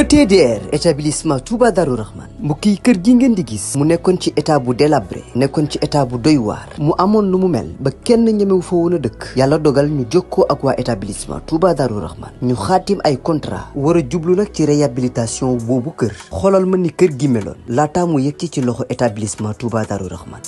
ETDR établissement Touba Darou Rahman mbokk yi kër gi ngeen di gis mu nekkoon ci état bu délabré nekkoon ci état bu doy waar mu amoon lu mu mel ba kenn ñemewu fa woon a dëkk yàlla dogal ñu jokkoo ak waa établissement Touba Darou Rahman ñu xaatim ay contrat war a jublu nag ci réhabilitation boobu kër xoolal ma ni kër gi meloon laataa mu yegg ci loxo établissement Touba Darou Rahman.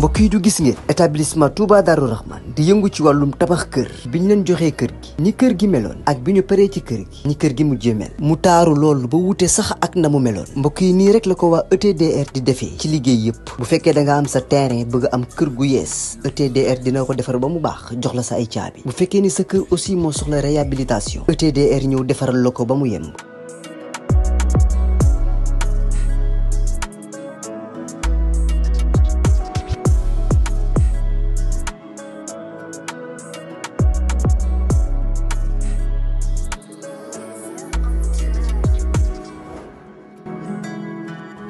mbokk yi du gis ngeen établissement Touba Darou Rahman di yëngu ci wàllum tabax kër bi ñu leen joxee kër gi ni kër gi meloon ak bi ñu paree ci kër gi ni kër gi mujjee mel mu taaru loolu ba wute sax ak na mu meloon mbokk yi nii rek la ko waa ETDR di defee ci liggéey yëpp bu fekkee da nga am sa terrain bëgg am kër gu yees ETDR dina ko defar ba mu baax jox la sa ay caabi bu fekkee ni sa kër aussi moo soxla réhabilitation ETDR ñëw defaral la ko ba mu yemb.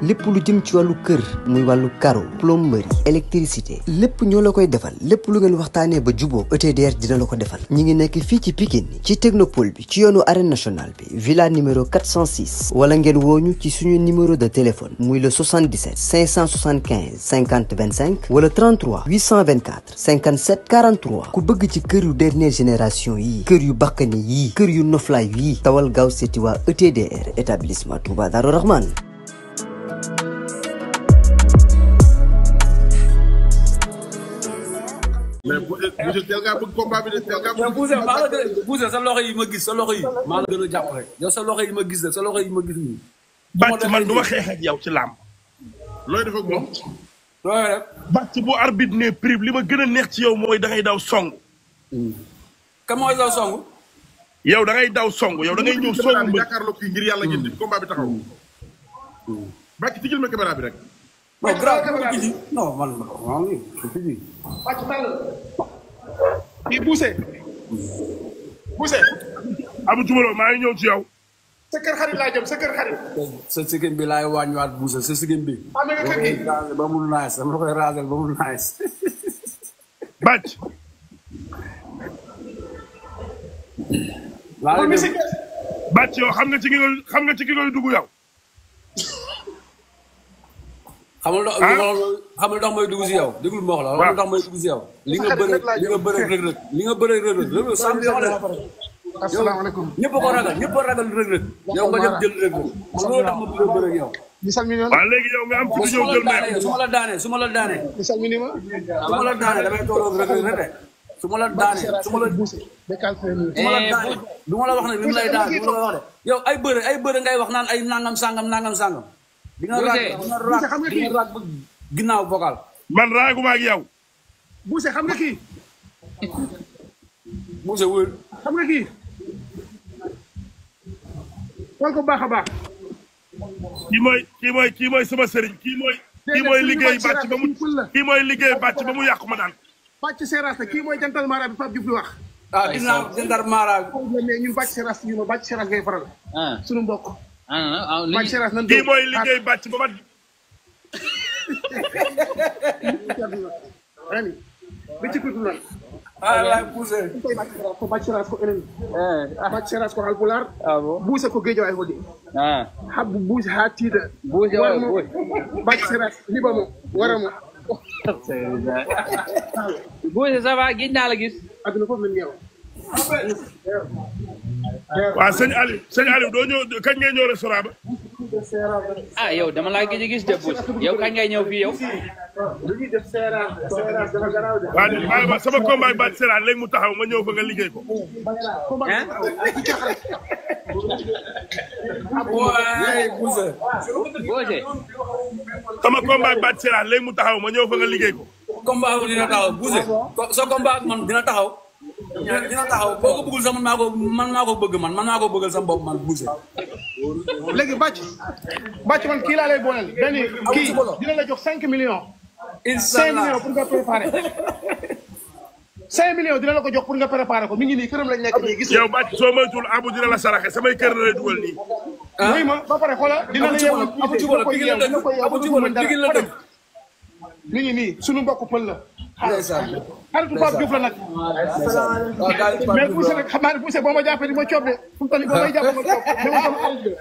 lépp lu jëm ci wàllu kër muy wàllu carreau plomberie électricité lépp ñoo la koy defal lépp lu ngeen waxtaanee ba juboo ETDR dina la ko defal ñi ngi nekk fii ci Pikine ci technopole bi ci yoonu arène nationale bi villa numéro 406 wala ngeen wooñu ci suñu numéro de téléphone muy le 77 575 50 25 wala 33 824 57 43 ku bëgg ci kër yu dernière génération yii kër yu bakkane yii kër yu noflaay yii tawal gaaw seeti waa ETDR établissement Touba Darou Rahman. mais Boucher teel ngaa bëgg combat bi de teel ngaa bëgg. Boucher sa loxo yi ma gis sa loxo yi maa la gën a jàpp rek yow sa loxo yi ma gis de sa loxo yi ma gis nii. bàcc man du ma xeex ak yow ci làmb. looy def ak moom. looy def. bàcc bu arbitre ne prime li ma gën a neex ci yow mooy da ngay daw song. ka mooy daw song. yow da ngay daw song yow da ngay ñëw song ba jàkkaarloo kii ngir yàlla ngeen di combat bi taxaw. bàcc tijjil ma caméra bi rek. non grave caméra bi non man maa ngi fi. bàcc tàll. kii Boucher. Boucher. Abou Dioumalo maa ngi ñëw ci yow. sa kër xarit laa jëm sa kër xarit. sa sigim bi laay wàññiwaat Boucher sa sigim bi. amee nga kër gi ba mu nice dama la koy raser ba mu nice. bàcc. bàcc yow xam nga ci ki ngay dugg yow. xamul ndax may dugg si yow déglu ma wax la xamul ndax may dugg si yow. li nga bëre rëg-rëg li nga bëre rëg-rëg champion la. asalaamaaleykum. ñëpp a ko ragal ñëpp a ragal rëg-rëg. yow nga dem jël rëg-rëg. loolu tax ma bëgg a bëre ak yow. waaw léegi yow nga am fi ñëw jël ma su ma la daanee su ma la daanee damay tolloo rëg-rëg rek de. su ma la daanee du ma la wax ne li mu lay daan du ma la wax de. yow ay bëre ngay wax naan ay nangam sangam. di nga raag ba ginnaaw vocal. man raaguma ak yow. Boucher xam nga kii. Boucher wóor. xam nga kii. xool ko baax a baax. kii mooy sama sëriñ kii mooy liggéey bàcc ba mu kii mooy liggéey bàcc ba mu yàqu ma daan. bàcc Seras la kii mooy jantal mara bi Pape Diouf di wax. ginnaaw jantal mara. mais ñun bàcc Seras ñu ma bàcc Seras ngay faral. sunu mbokk. bàcc Seras nan kii mooy liggéey bàcc ba ma. rani bi ci kutu lan. laay Boucher. ko bàcc Seras ko enen. bàcc Seras ko Halpulaar. Boucher ko Guédiawaye ko di. habbu Boucher ha tiida. bàcc Seras libamo waramo. Boucher ça va gis naa la gis. adduna foofu lañ ñëw. waaw sëñ Aliou doo ñëw kañ ngay ñëw restaurant ba. ah yow dama laa gëj a gis de Boucher yow kañ ngay ñëw fii yow. waaw sama combat ba Seras léegi mu taxaw ma ñëw fa nga liggéey ko. Boucher. sama combat ba Seras léegi mu taxaw ma ñëw fa nga liggéey ko. combat bu dina taxaw Boucher sa combat ak man dina taxaw. dina taxaw boo ko bëggul sax man maa ko bëgg man maa ko bëggal sama bopp man Bousse. léegi bàcc man kii laa lay booleel. benn kii dina la jox 5 millions. incha allah 5 millions pour nga préparer. 5 millions dina la ko jox pour nga préparer ko mi ngi nii këram lañ nekk nii gis nga. yow bàcc soo moytuwul Abu dina la saraxe samay kër la lay dugal nii. oui ma ba pare xoolal dina la yeewal Abu ci boole Pikine la dëkk mi ngi nii sunu mbokk pël la. ndeysaan xaritu Pape Diouf la nag. mais Bousse nag xam naa ne Bousse boo ma jàppee di ma coob de fu mu toll nii boo may jàpp ma coob dama sama xarit la.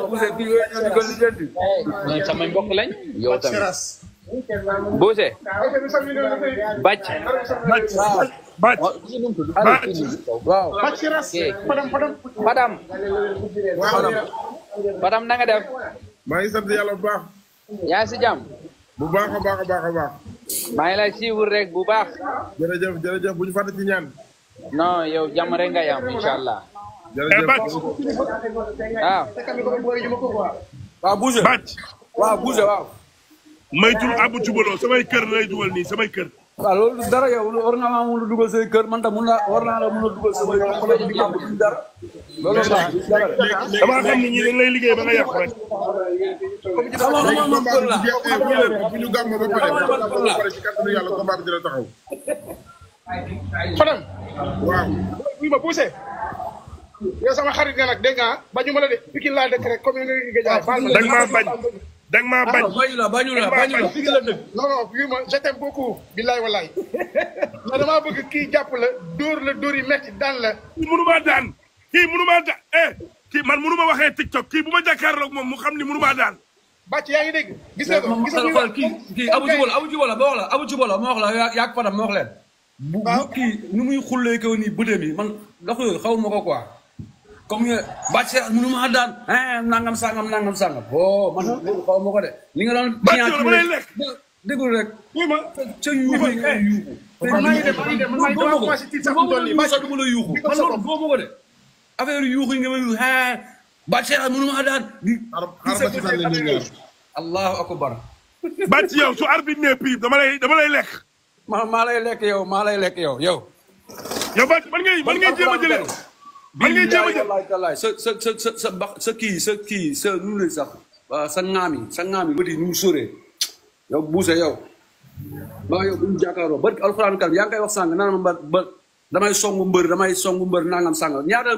Bousse kii yooyu ñoo di ko lijjanti. ñoom samay mbokk lañ. yow tamit Bousse. bàcc. waaw. Fadam na nga def. maa ngi sant yàlla bu baax. yaa si jàmm. bu baax a baax a baax a baax. maa ngi lay suivre rek bu baax. jërëjëf bu ñu fàtte ci ñaan. non yow jàmm rek nga yam incha allah. jërëjëf waaw. waaw Bousse. waaw Bousse waaw. maytul Abu Cubalo samay kër lay dugal nii samay kër. waaw loolu dara yow war nga maa mun a dugal say kër man tam war naa la mun a dugal samay kër xoolal di jàmm duñ dara. loolu la damaa xam ni ñii dañ lay liggéey ba nga yàqu rek. sama moom kër la. bu ñu gàmm ba pare ci kàttanu yàlla combat bi dina taxaw. Fadam. waaw. oui ma Bousse. yow sama xarit nga nag dégg nga bañu ma la de Pikine laa dëkk rek comme ni nga da nga maa bañ. da nga maa bañ. bañu la Pikine la dëkk. non non oui ma je t'aime beaucoup. billaay wallaay. mais damaa bëgg kii jàpp la dóor yi metti daan la. kii mënumaa daan kii man mënuma waxee TikTok kii bu ma jàkkaarloog moom mu xam ni mënumaa daan. bàcc yaa ngi dégg. gis nga ko gis nga ko kii Abu Cubalo ma wax la Abu Cubalo ma wax la yaa Fadam ma wax leen. bu kii nu muy xullee kaw nii bëtam yi man dafa yooyu xaw ma ko quoi. comme que bàcc mënuma daan nangam sangam. oh man loolu xaw ma ko de. li nga doon bàcc yow dama lay lekk. déglu rek. oui ma ca yuuxu yi ngay yuuxu. man maa ngi dem man maa ngi commencé tiit sax mu toll nii bàcc du ma la yuuxu. man loolu xaw ma ko de. affaire yuuxu yi nga may yuuxu bàcc mënuma daan. allahu akbar. bàcc yow su arbitre ne piip dama lay lekk. maa lay lekk yow yow. yow bàcc man ngay jéem a jëlee. man ngay jéem a jël wallaay sa kii nu ne sax sa ŋaam yi bëti nu mu sóree yow Bousse yow ba yow bu ñu jàkkaarloo barki alxuraan karim yaa ngi koy wax sàng naan ma ba damay songu mbër nangam sàng ñaata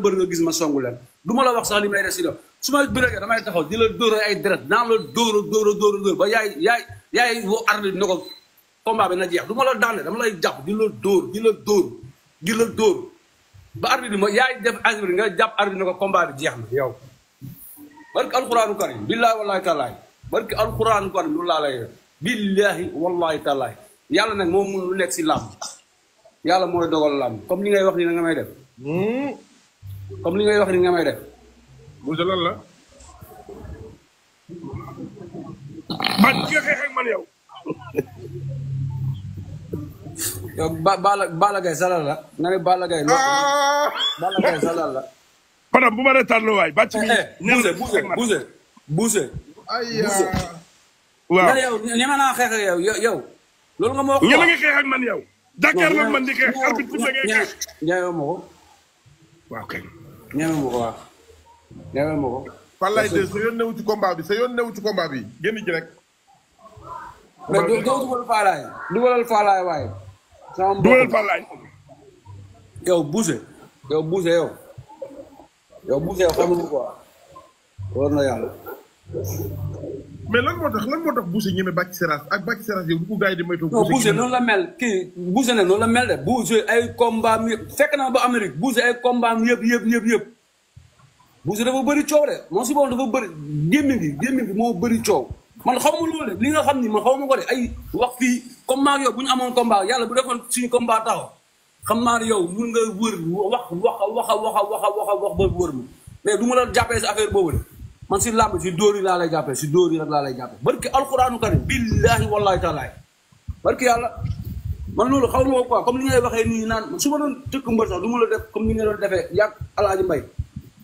mbër nga gis ma songu leen du ma la wax sax li may des si su ma bëree damay taxaw di la dóor ay deret naan la dóor ba yaay woo arde ne ko combat bi na jeex du ma la daane dama lay jàpp di la dóor ba arbitre bi yaay def arbitre nga jàpp arbitre ne ko combat bi jeex na yow barki alxuraanu karim billaahi wallaahi taalaay barki alxuraanu karim lu laa lay billaahi wallaahi taalaay yàlla nag moom mun lu nekk si làmb yàlla mooy dogal làmb comme li ngay wax ni nga may def Bousse lan la man ki nga xeex ak man yow yow Balla Gaye salal la nga ne Balla Gaye Balla Gaye salal la Fadam bu ma retaan la waay bàcc mi Bousse waaw yow ñeme naa xeex ak yow loolu nga ma wax ñeme nga xeex ak man yow jàkkaarloog man di xeex arbitre bi ngay xeex ñeme ma ko waaw kay ñeme ma ko waaw ñeme ma ko Falaye de sa yoon newu ci combat bi génn ci rek mais doo dugalal Falaye waaye dugalal Falaye yow Bousse xam nga quoi war na yàlla mais lan moo tax Bousse ñeme Bathie Seras ak Bathie Seras yow du ko gars yi di moytu. Bousse noonu la mel Bousse ne noonu la mel de Bousse ay combat mi yëpp fekk na ba Amérique Bousse ay combat mi yëpp Bousse dafa bëri coow de moom si boobu dafa bëri gémmiñ gi moo bëri coow man xaw ma loolu de li nga xam ni man xaw ma ko de ay wax fii comme maa yow bu ñu amoon combat yàlla bu defoon suñu combat taxaw xam naa ne yow mun nga wër wax ba wër ma mais du ma la jàppee si affaire boobu de man si làmb si dóor yi laa lay jàppee si dóor yi rek laa lay jàppee barki alxuraanu karim billaahi wallaahi taalaay barki yàlla man loolu xaw ma ko quoi comme li ngay waxee nii naan su ma doon tëkk mbër sax du ma la def comme ni nga doon defee yàgg Alaaji Mbay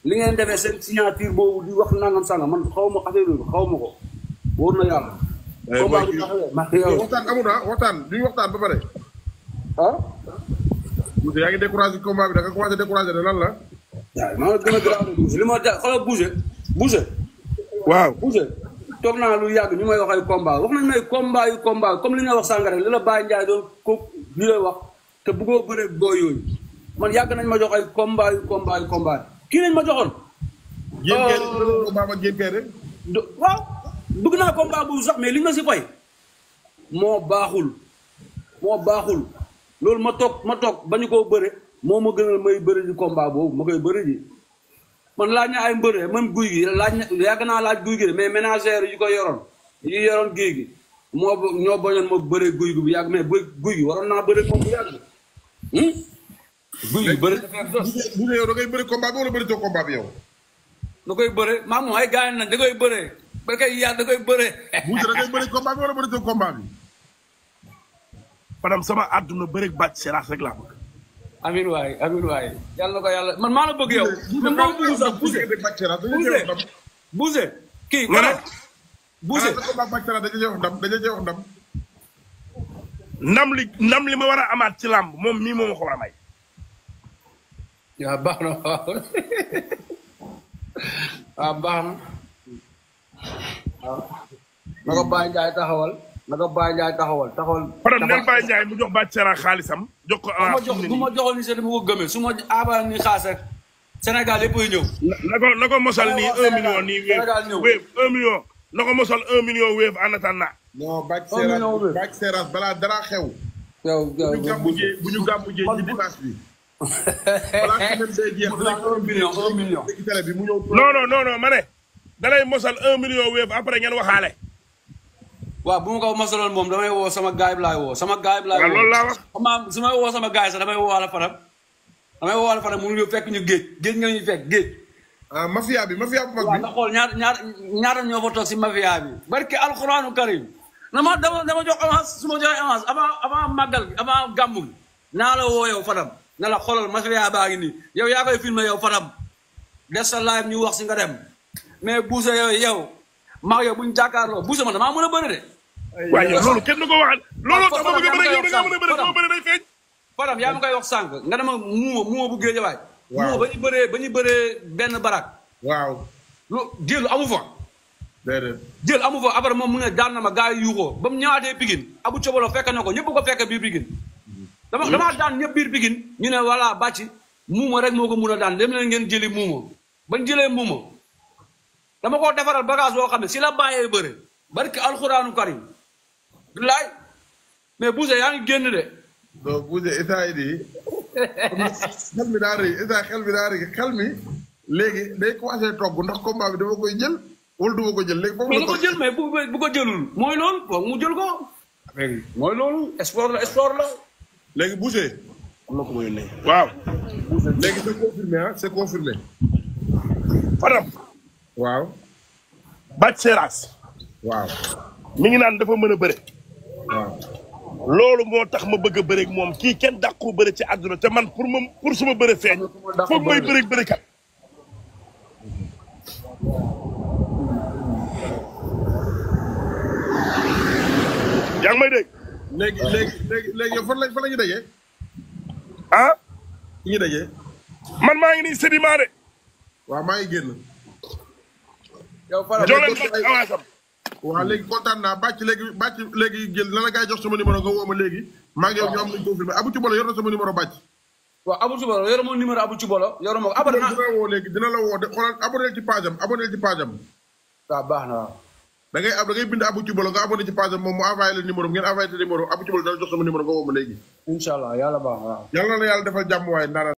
li ngeen defee seen signature boobu di wax nangam sànga man xaw ma affaire yooyu xaw ma ko wóor na yàlla combat bi taxawee waxtaan amul ah waxtaan duñu waxtaan ba pare. ah. Boucher yaa ngi découragé combat bi da nga commencé découragé de lan la. waaw maa ngi gën a grave Boucher li ma ja xoolal Boucher. waaw Boucher toog naa lu yàgg ñu may wax ay combat wax nañu ay combat comme li nga wax sànq rek li la Baye Ndiaye doon ko li lay wax te bëggoo bëre booy yooyu man yàgg nañ ma jox ay combat kii lañ ma joxoon. Diène Kairé waaw bëgg naa combat bu sax mais li nga si fay moo baaxul loolu ma toog bañu koo bëre moo ma gënal may bëre di combat boobu ma koy bëre ji man laaj na ay mbëre même guy gi yàgg naa laaj guy gi de mais ménagère yu ko yoroon géej gi ñoo bañoon ma bëre guy gi bu yàgg mais guy gi waroon naa bëre moom bu yàgg guy gi bëre bu ne yow da ngay bëre combat bi wala bëre too combat bi yow da koy bëre maa moom ay gars nag da koy bëre ba koy yàgg da koy bëre Boucher da ngay bëre combat bi wala bëre too combat bi Fadam sama àdduna bëre Bathie Seras rek laa bëgg. amiin waay yàlla na ko yàlla man maa la bëgg yow. même boo bëgg sax Boucher kii kon Boucher ndam li ma war a amaat ci làmb moom mii moo ma ko war a may. waaw baax na waaw baax na waaw. na ko Baye Ndiaye taxawal. Fadam neen Baye Ndiaye mu jox Bathie Seras xaalisam. jox ko bu ma joxoon ni seen dama ko gëmee su ma aabaa ni xaas rek Sénégal yëpp ay ñëw. na ko mosal nii 1 million nii wéef 1 million. na ko mosal 1 million wéef en attendant. non Bathie Seras balaa dara xew. bu ñu gàmmu jee ci dimanche bi. balaa semaine bee jeex 1 million. non ma ne. dalay mosal 1 million wéef après ngeen waxaale. waaw bu ma ko mosaloon moom damay woo sama gaay bi laay woo. waaw loolu laa wax. su may woo sama gaay sax damay woo wala Fadam mu ngi fekk ñu géej nga ñu fekk géej. ah mafia bu mag bi. waaw nga xool ñaata ñoo fa toog si mafia bi. barke alxuraanu karim dama jox avance su ma joxee avance avant màggal gi avant gàmmu gi naa la woo yow Fadam na la xoolal mafia baa ngi nii yow yaa koy filmé yow Fadam des sa live ñu wax si nga dem mais Boucher yow maa yow buñ jàkkaarloo Boucher man damaa mën a bëri de. waaye loolu kenn du ko waxal. loolu tax ma bëgg a bëri yow da ngaa mën a bëri sama bëri day feeñ. Fadam yaa ma koy wax sànq nga dama muuma bu Géejawaay. waaw ba ñu bëree benn barak. waaw. jël amu fa. déedéet. jël amu fa après moom mu ne daan na ma gars yi yuuxoo ba mu ñëwaatee Pikine Abu Cobolo fekk na ko ñëpp ko fekk biir Pikine. damaa daan ñëpp biir Pikine ñu ne voilà Bathie muuma rek moo ko mun a daan dem leen ngeen jëli muuma bañ jëlee muuma dama ko defaral bagage boo xam ne si la bàyyee bëre barke alxuraanu karim billaay mais Boucher yaa ngi génn de. donc Boucher état yi di xel mi daa rëy xel mi léegi day commencé togg ndax combat bi dama koy jël wala duma ko jël léegi. foofu la ko jël mais bu ko jëlul mooy loolu foog mu jël ko. mooy loolu sport la. léegi Boucher. am na ko ma yónnee. waaw. léegi c'est confirmé ah c'est confirmé. Fadam. waaw. Bathie Seras. waaw. mi ngi naan dafa mën a bëre. waaw. loolu moo tax ma bëgg a bëre ak moom kii kenn dàqu bëre ci àdduna te man pour suma bëre feeñ. foog may bëre kat. yaa ngi may dégg. léegi fan la ñu dajee. ah. fi ñu dajee. man maa ngi nii sédiment de. waaw maa ngi génn. yow Fadam jox leen ma avance am. waaw léegi kontaan naa Bathie léegi jël na la gars yi jox sama numéro nga woo ma léegi. maa ngi yow ñu am nañu confirmé Abu Cobolo yor na sama numéro Bathie. waaw Abu Cobolo yor ma numéro Abu Cobolo yor ma ko abonné naa. dina la woo léegi dina la woo de xoolal abonné ci page am abonné ci page am. waaw baax na waaw. da ngay bind Abu Cobolo nga abonné ci page am moom mu envoyé la numéro ngeen envoyé te numéro Abu Cobolo dana jox sama numéro nga woo ma léegi. incha allah yàlla baax waaw. yàlla na la yàlla defal jàmm waaye ndara